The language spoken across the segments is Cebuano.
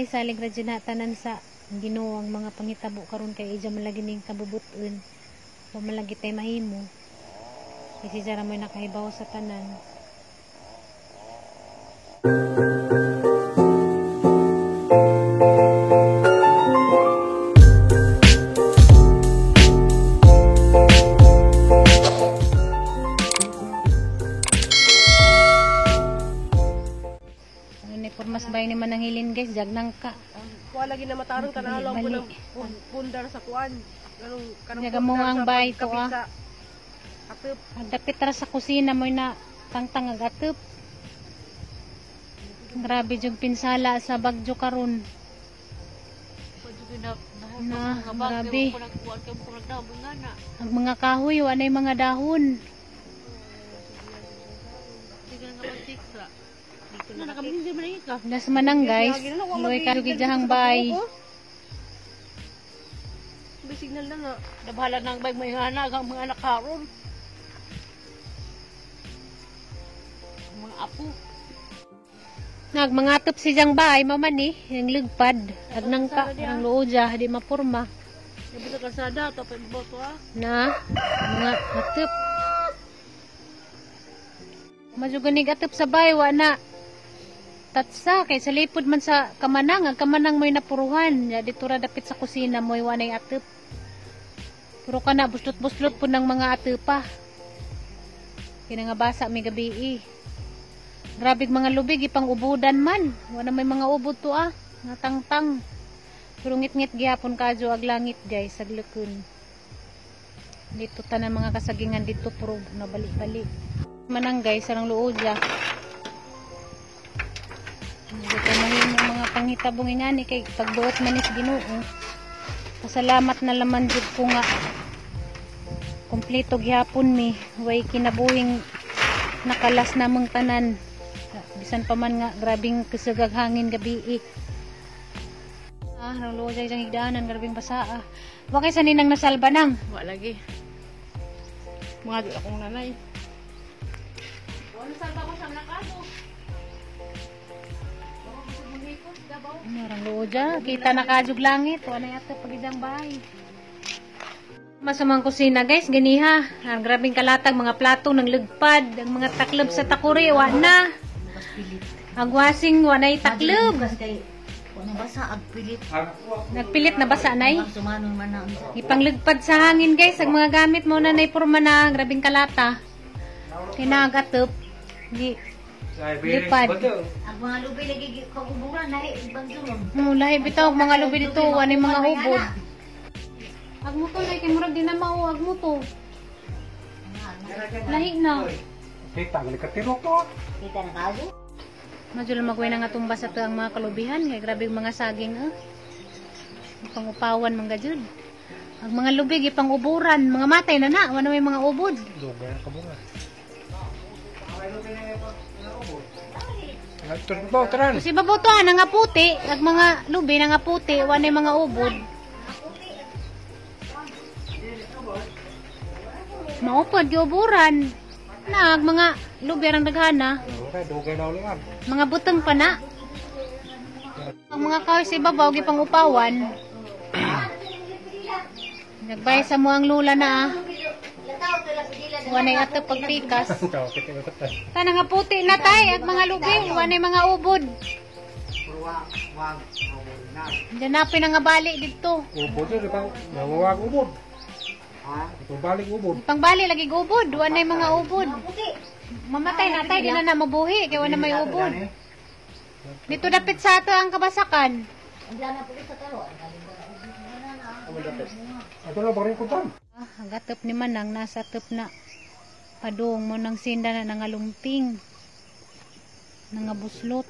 Ay, salig ra jud na tanan sa Ginoo ang mga pangitabo karon kay ija man lagi ning kabubut-on. Wa man lagi tay mahimo. Kasi siya ra mo'y nakahibaw sa tanan. Ano ni pormas bay ni manangilin, guys, jag nang ka. Kuha lagi na mataron ka na alam ko Bali. ng pundar sa kuan. Ganong kanang Jaga mo pundar ang sa bay to, ah. pagkapit sa atop. Dapit ra sa kusina mo'y na tangtang ag atop. Grabe jud pinsala sa bagyo karon. Na, grabe. Ang mga kahoy, wa nay mga dahon. Las manang, guys. Luoy ka gidjahang bay. May signal na nga. Nabahala nang bay may anak ang mga anak karon. Ang mga apo. Nagmangatop si Jang bay mama ni, ang lugpad, ag nangka, ang luoja, di mapurma. Gabi sa kalsada tapos boto ah. Na, mga atop. Majuganig atop sa bay, wa na. Tatsa, kay sa lipod man sa kamanang, ang kamanang mo'y napuruhan. Ya, dito ra dapit sa kusina mo'y wa na'y atop. Puro ka na, buslot-buslot po ng mga atupa. Kinangabasa may gabi eh. Grabe mga lubig, ipang ubudan man. Wala may mga ubod to ah. Natangtang. Pero ngit-ngit gihapon kadyo ag langit, guys, saglukon. Dito tanan mga kasagingan dito puro nabali-bali. Manang, guys, sarang luod ya. Hindi ko mahimo mga panghitabong ingani kay pagbuot man is Ginoo. Pasalamat na laman jud ko nga kumpleto gihapon mi, way kinabuhing nakalas namong tanan. Bisan pa man nga grabing kusugag hangin gabi eh. Ah, rang luod jay jang higdaanan, grabing basa ah. Wa kay sa ninang nasalba nang. Wa lagi. Mga di akong nanay. Wala sa ko sa nakaso. Marang luja, kita na kajug langit. Wala yata pagidang bahay. Masamang kusina, guys, ganiha. Ang grabing kalatag, mga plato ng lugpad, ang mga taklob sa takuri, wa na. Ang wasing, wa na'y taklob. Kung basa ag pilit. Nagpilit na basa, nay. Sumanon man na unsa. Ipanglugpad sa hangin, guys, ang mga gamit mo na nay purma na, grabing kalata. Kinagatop. Di, lipad. Ang mga lubi lagi kaguburan lahi bagyo. Lahi bitaw, mga lubi dito, wa na'y mga hubod. Ag mo to, kay murag di na mao, ag mo to. Lahi na. Kita ang katiro ko. Kita na kayo. Medyo lumagway na nga tumba sa to ang mga kalubihan. Kay grabe yung mga saging eh. Pangupawan mga jud. Ang mga lubig ipang-uburan, mga matay na na, wala may mga ubod. Dugay na kabunga. Nagturbo taran. Kasi babotohan nga puti, ag mga lubi na nga puti, wala may mga ubod. Maupod giuburan. Na ag mga lubi ang daghana, Okay, dugay na ulit. mga butang pa na. Ang mga kahoy sa ibabaw gipang upawan. Nagbay sa mo ang lula na ah. Wanay ato pagpikas. Ikaw, kita ko tatay. Sana nga puti na tay ag mga lubi, wanay mga ubod. Diyan na pinangabali dito. Ubod yun, di ba? Nawawag ubod. Ito balik ubod. Pangbali lagi ubod, wanay mga ubod. Mamatay na tay, di na na mabuhi kay wala may ubod. Dito dapit sa ato ang kabasakan. Ang na puti sa taro. Ito na, barin ko tan. Ah, ang gatop ni Manang nasa top na padung mo nang sinda na nangalumping. Nangabuslot.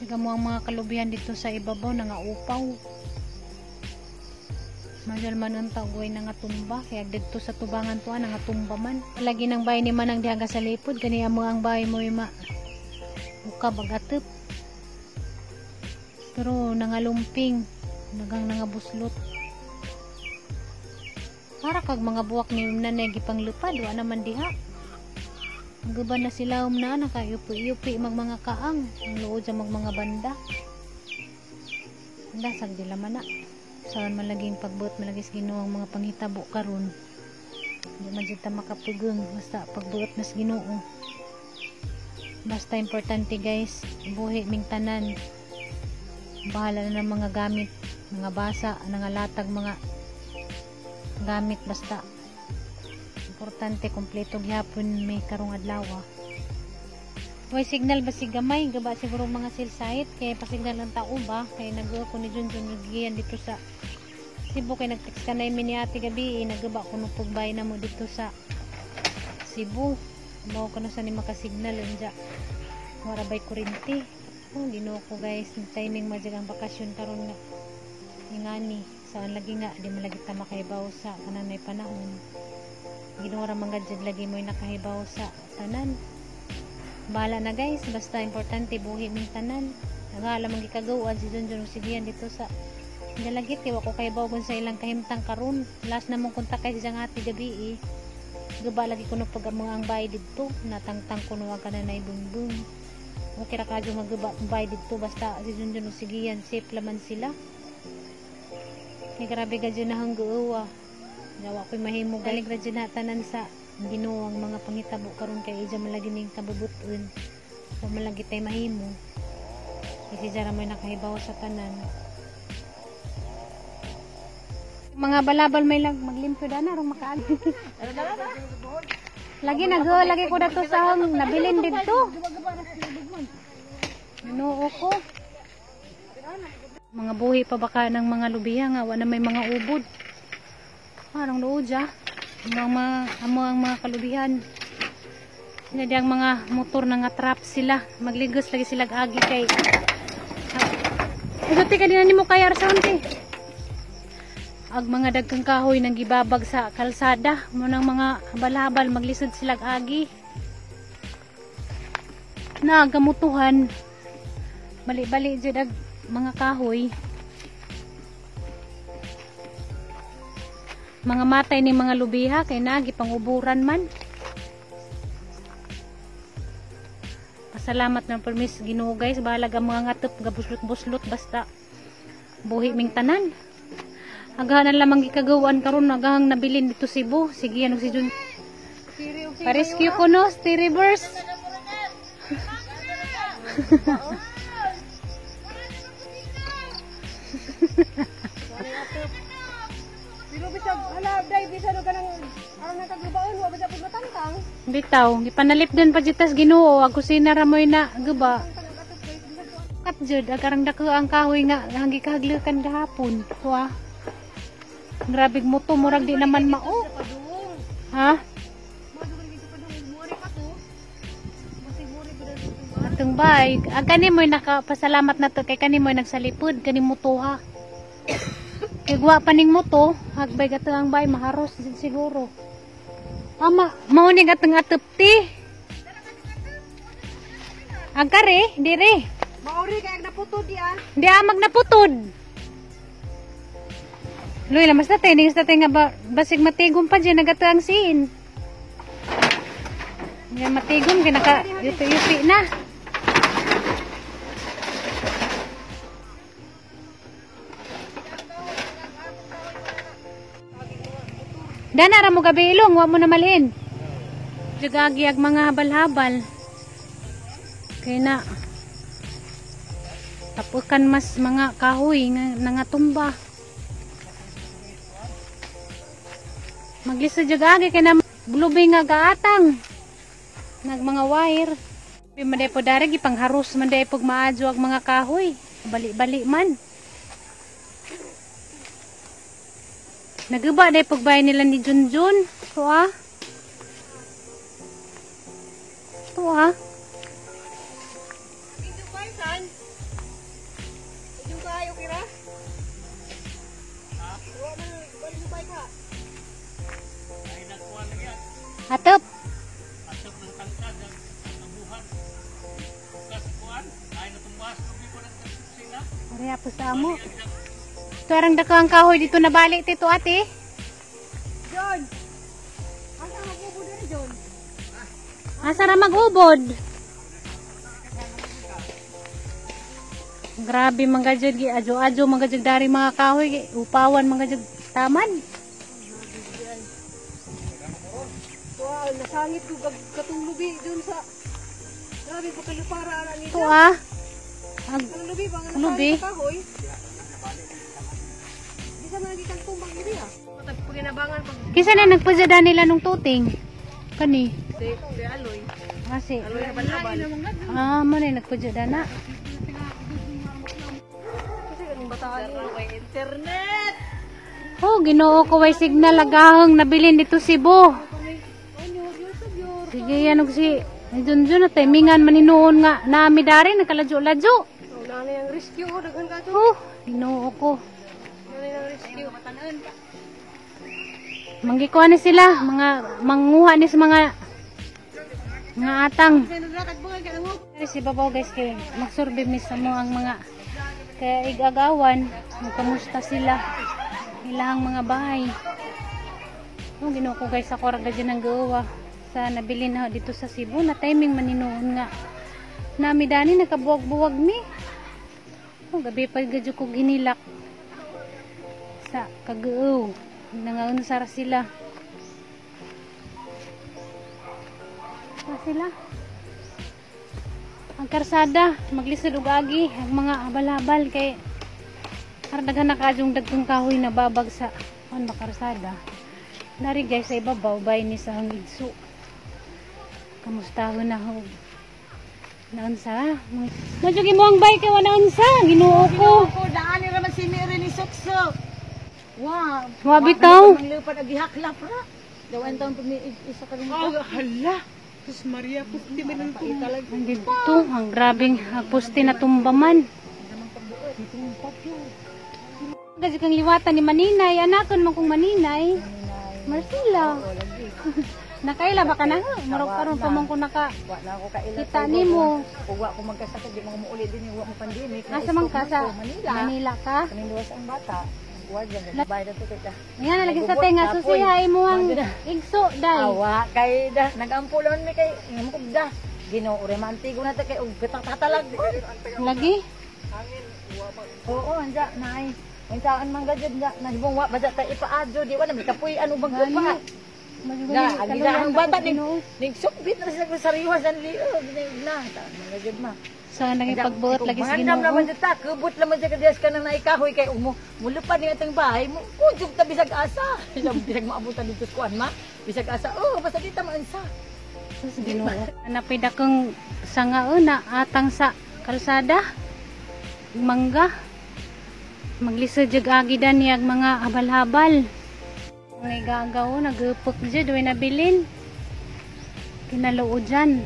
Tiga mo ang mga kalubihan dito sa ibabaw nangaupaw. Majal man ang tagoy nangatumba kaya dito sa tubangan to ah, nangatumba man. Lagi nang bahay ni Manang dihaga sa lipod kaniya mo ang bahay mo ma buka bagatop. Pero nangalumping, nagang nangabuslot. Para kag mga buwak ni nanay gipanglupad, wa naman diha. Ang na sila na nakayupi-yupi mag mga kaang. Ang luod sa mag mga banda. Dasag dila man na. Saan malaging pagbuot malagi sa Ginoo ang mga panghitabo karon. Di man jud ta makapugong basta pagbuot nas Ginoo. Basta importante guys, buhi ming tanan. Bahala na ng mga gamit, mga basa, nangalatag mga gamit basta importante kompleto gihapon may karong adlaw. Way signal ba si gamay, gaba siguro mga cell site kay pasignal ang tao ba kay nag ko ni Junjun nagiyan dito sa Cebu kay nag-text ka na ni ate gabi eh, nagaba ko nung pagbay na mo dito sa Cebu. Mao ko na sa ni makasignal unja. Wara bay kurente. Oh, Ginoo ko guys, timing man jud ang bakasyon karon nga. Ingani, saan lagi nga di man lagi ta makahibaw sa kananay panahon. Ginoo ra man gud jud lagi mo'y nakahibaw sa tanan. Bahala na guys, basta importante buhi ming tanan. Nagala man gikagawan si Junjun ug sigiyan dito sa Dalagit kay wa ko kahibaw kung sa ilang kahimtang karon. Last na mong kontak kay siyang ate gabi eh. Gaba lagi kuno pag mga ang bayad didto, natangtang kuno ang kananay bungbung. Okay ra kadyo nga gaba ang bayad didto basta si Junjun ug sigiyan safe laman sila. Kay grabe ka dyan na hangguwa. Nawa ko'y mahimo galing ra dyan na tanan sa Ginoo ang mga panghitabo karon kay ija man lagi ning kabubuton. Wa man lagi tay mahimo. Kasi dyan ra mo'y nakahibaw sa tanan. Mga balabal may lang maglimpyo dana rong makaagi. Lagi nag lagi ko dato sa nabilin didto. Ginoo ko. Mga buhi pa baka ng mga lubiya nga wa na may mga ubod. Parang luod ja. Mga amo ang mga kalubihan. Sila diyang mga motor na nga trap sila. Magligos lagi sila agi kay. Ito ka din nimo kay Arsante. Ag mga dagkang kahoy nang gibabag sa kalsada. Mo nang mga habal-habal maglisod sila agi. Na gamutuhan. Bali-bali jud ag mga kahoy. Mga matay ni mga lubiha kay nagi panguburan man. Pasalamat ng permis Ginoo guys, bahalag ang mga ngatop gabuslot-buslot basta buhi ming tanan. Agahan lamang gikagawan karon agahang nabilin dito Cebu. Sige ano si Jun. Pa-rescue ko no, stay reverse. Pero bisag hala dai bisan og kanang aron nakaglubaon wa bisag pud matangtang. Bitaw, gipanalipdan pa jud tas Ginoo, ang kusina ra mo'y na guba. Kat jud agarang dako ang kahoy nga ang gikahaglukan gahapon. Wa. Grabe moto murag di naman mao. Ha? Atong bay, ang kani mo'y nakapasalamat na to kay kani mo'y nagsalipod kani moto ha. Kay guwa pa ning moto, hagbay gato ang bay maharos din siguro. Ama, mao ni gatong atop ti. Ang kare, dire. Maori kay naputod di ah. Di amag naputod. Luy, lamas na tayo. Ningis na tayo nga ba, basig matigom pa dyan. Nagato ang siin. Yan matigom. Kinaka yupi-yupi na. Dana ra mo gabi ilong. Wa mo na malhin. Jagagi ag mga habal-habal. Kaya na. Tapukan mas mga kahoy nga nangatumba. Maglisod jud agi kay na blubi nga gaatang. Nag mga wire. Bi man po dari gipangharos man day pug maadyo ag mga kahoy. Bali-bali man. Naguba day pagbay nila ni Junjun. Tuwa. Tuwa. Atop. Atop ng tangkad ang abuhan. Bukas kuan, ay natumbas lubi ko ng sila. Pareha po sa amo. Ito arang dako ang kahoy dito na balik tito ate. John. Asa ang kubo diri John? Asa ra mag-ubod? Grabe mga jud gi ajo-ajo mga jud dari mga kahoy gi upawan mga jud taman. Wow, nasangit ko katong lubi dun sa grabe pa kalupara ana ni. Ito ah. Ang Ang lubi ba nga Lubi? nasangit sa kahoy? Di sa mga gikan tumbang lubi ah. Matag paginabangan pag Kisa na nagpajada nila nung tuting. Kani. si Aloy. Kasi Aloy na banabal. ah mo na nagpajada na. Kasi ganung bataan ni internet. Oh, Ginoo ko way signal agahong nabilin dito Cebu. Sige yan og si Junjun na timingan maninuon nga nami dari nakaladyo-ladyo. Oh, nanay ang rescue oh, daghan ka to. Oh, Ginoo ko. Nanay ang rescue. Manggikuha ni sila, mga manguha ni sa mga mga atang. Ay, si babaw guys kay magsurvey mi sa mo ang mga kaya igagawan, kamusta sila ilahang mga bahay. Oh, Ginoo ko guys, ako ra gadyan ang gawa sa nabili na dito sa Cebu na timing maninuon nga. Nami dani nakabuwag-buwag mi. Oh, gabi pa gadyo ko ginilak sa kagoo. Nangaunsa ra sila. Pa sila. Ang karsada, maglisod og agi ang mga habal-habal kay para daghan na kadyong dagkong kahoy na babag sa on ba karsada. Nari guys sa ibabaw bay ni sa ang igso. Kamustahon na ho. Naunsa? Medyo mo ang bay kay wala unsa, Ginoo ko. Ko daan ni raman si Mary ni Suksok. Wow. Wa bitaw. Manglupad ag gihaklap ra. Daw ang taon pag isa ka rin. Oh, hala. Sus Maria, pusti man ang Ang dito, ang grabing poste na tumbaman. Kasi kang liwatan ni Maninay, anakon man kong Maninay. Marcela. Nakaila ba ka na? Murag karon pa man ko naka Wa na ako kaila. kita nimo. Ug wa ko magkasakit di mga muuli din wa mo pandemic. Asa man ka sa Manila. Manila ka? Kaning duwa sa ang bata. Wa dyan nagbay na to kay ka. Ayan, lagi sa tenga susihay mo ang igso day. Awa kay da nagampo lang mi kay ngam ko da. Ginoo re mantigo na ta kay og tatalag. Lagi. Oo, anja nay. Unsaan man gajud nga nahibong wa basta ta ipaadyo di wa na may kapuy ano magkupa. Na, agi na ang bata ning ning sukbit na sila sa sariwa sa liyo na ta man gajud ma. Sa nagipagbuot lagi sa Ginoo. Ginoo. Naman jud ta kubot laman jud kadiyas ka nang naikahoy kay umo. Mulupad ni atong bahay mo kujog ta bisag asa. Bisag maabutan dito sa kuan ma. Bisag asa. Oh, basta di ta maunsa. Sus, Ginoo. Napay dakong sanga na atang sa kalsada. Mangga. Maglisod jud agi dan niyag mga habal-habal. Mga igagaw nagupok jud way nabilin. Kinaluo dyan.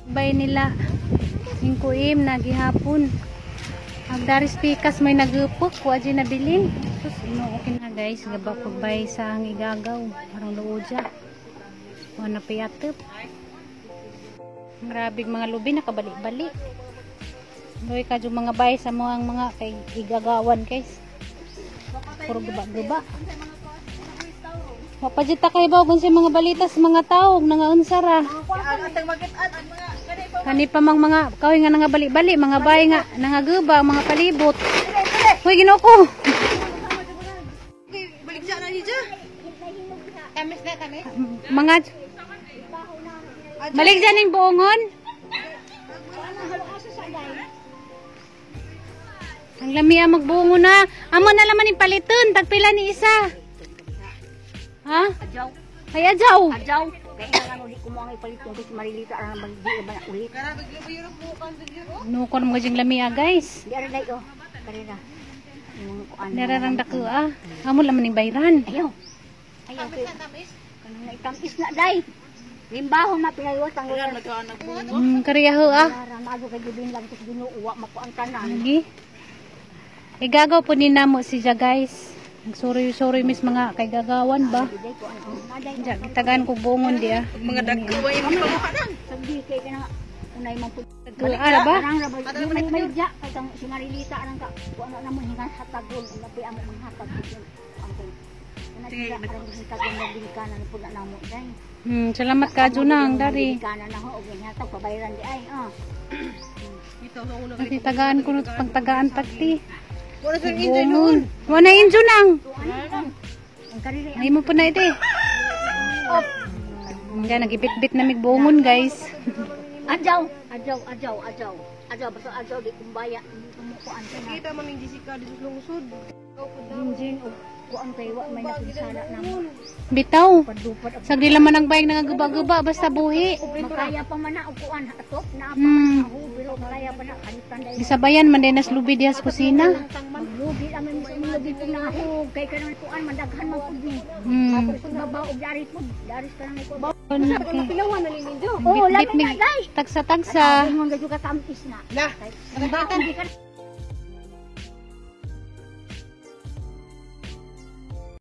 Bay nila ingkuim na gihapon. Ang daris pikas may nagupok wa jud nabilin. Sus, Ginoo kina guys, gaba pagbay sa ang igagaw. Parang luo dya. Wa na piyatop. Grabe mga lubi nakabali-bali. Doy ka yung mga bay sa mga mga kay igagawan guys. Puro guba-guba. Mapajit ta kay ba kung sa mga balita sa mga tao nangaunsa ra. Kani pa mang mga kahoy nga nangabali-bali, mga bay nga nangaguba, mga palibot. Hoy, Ginoo ko. Balik siya na niya. Mga Balik dyan yung buongon. Ang lami ang magbuongon na. Amo na laman yung paliton. Tagpila ni isa. Ha? Adyaw. Ay, adyaw. Adyaw. Kaya nga ano, di ko mo ang ipaliton kasi marilita ang magdi ba na ulit. Nukon mo dyan lami ah, guys. Di ara day oh. Karera. Yung kuan. Nararang dako ah. Amo laman yung bayran. Ayaw. Ayaw. Kanang naitamis na day. Limbahon na pinayuwat ang Kariyaho ah. Para mago kay gibin lang tos Ginoo wa makuan tanan. Lagi. Igagaw po ni namo si Ja guys. Nagsuroy-suroy mis mga kay gagawan ba. Day ko ang naday. Ja, gitagaan ko buongon di ah. Mga dagko ay mo Sabdi kay kana unay man pud. Ara ba? Arang ra ba? May may ja kay kang si Marilita arang ka kuan na mo hingan hatagon napi ang mga hatag ang kay. Sige, nagkaroon na ginikanan po na namo day. Salamat ka nang dari. Ginikanan na ho og gihatag pabayran di ay. Ah. Kasi tagaan ko no pagtagaan tagti. Wala sa enjoy noon. Bungon. Wala injo nang. Ang karili Ay mo po na ite. Nga nagibit-bit na migbungon, guys. Adjaw, adjaw, adjaw, adjaw. Adjaw basta adjaw di kumbaya kumukuan ka na. Kita maming Jessica dito sa lungsod. Jinjin og kuan kay wa may nakinsala namo. Bitaw. Padlupad og Sagdi laman ang bayag nagaguba-guba basta buhi. makaya pa man na og kuan atop na pa man ako pero makaya pa na kanitan dai. Gisabayan man din nas lubi diha sa kusina. Maglugi lang may sa lugi pud na hug kay kanang kuan mandaghan man pud ni. Tapos babaw og dari pud, dari ka nang kuan. Okay. Pilawan na ninyo. Oh, Bit-bit lami mig na day. tagsa-tagsa. Ingon gyud ka tamis na. Lah, Ang bata di ka